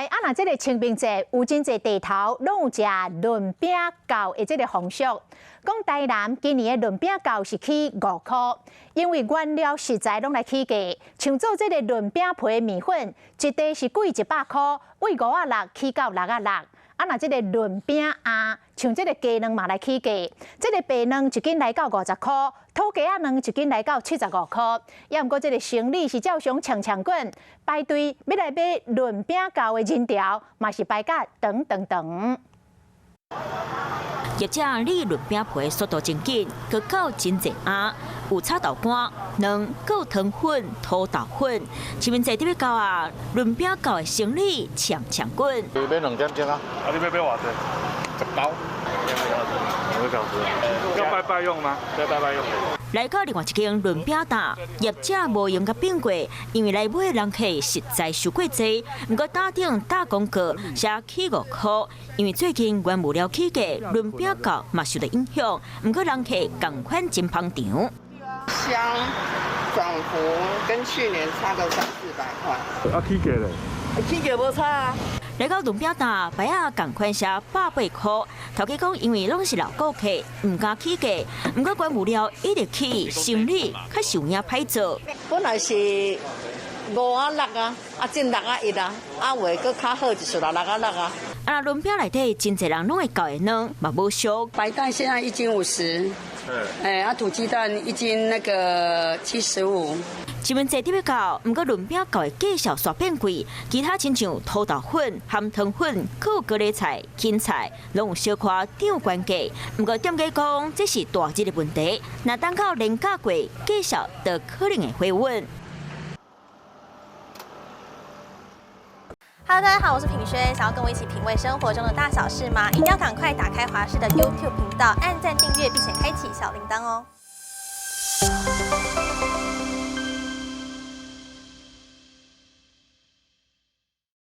來，啊，若這个清明節有真濟地頭攏有食潤餅鉸的這个風俗。講台南今年的潤餅鉸是起5箍，因為原料食材攏來起價，像做這个潤餅皮麵粉，一袋是貴100箍，為5仔六起到6仔六。啊，若這个潤餅餡，像這个雞卵嘛來起價，這个白卵一斤來到50箍，土雞仔卵一斤來到75箍。抑毋過這个生理是照常搶搶滾，排隊欲來買潤餅鉸的人潮，嘛是排甲長長長。業者理潤餅皮速度真緊，閣夠真濟餡，有炒豆乾、卵、閣有糖粉、土豆粉。市民坐佇咧到啊，潤餅鉸的生理搶搶滾。買2點鐘啊！啊，你欲買偌濟？10包。 2個小時。要拜拜用嗎？要拜拜用。來到另外一間潤餅檔，業者無閒共變過，因為來買的人客實在傷過濟。毋過打頂打廣告寫起5箍，因為最近原物料起價，潤餅鉸嘛受到影響。毋過人客仝款真捧場。香漲幅跟去年差個三四百塊。啊，起價咧？起價無差啊。來到潤餅檔，牌仔仝款寫180箍。頭家講，因為攏是老顧客，毋敢起價。毋過原物料一直起，生理較受影歹做。本來是5仔六啊，啊進6仔1啊，啊有的閣較好就是6仔6啊。啊，潤餅內底真濟人攏會攪的卵嘛無俗。白蛋現在1斤50，哎，啊土雞蛋一斤那個75。市民坐佇咧到，毋過潤餅鉸的價數煞變貴，其他親像土豆粉、鹹湯粉、閣有高麗菜、芹菜，攏有小可漲懸價。毋過店家講，這是大日的問題，若等到連假過，價數就可能會回穩。 Hello，大家好，我是品軒，想要跟我一起品味生活中的大小事嗎？一定要趕快打開華視的 YouTube 頻道，按讚訂閱，並且開啟小鈴鐺哦。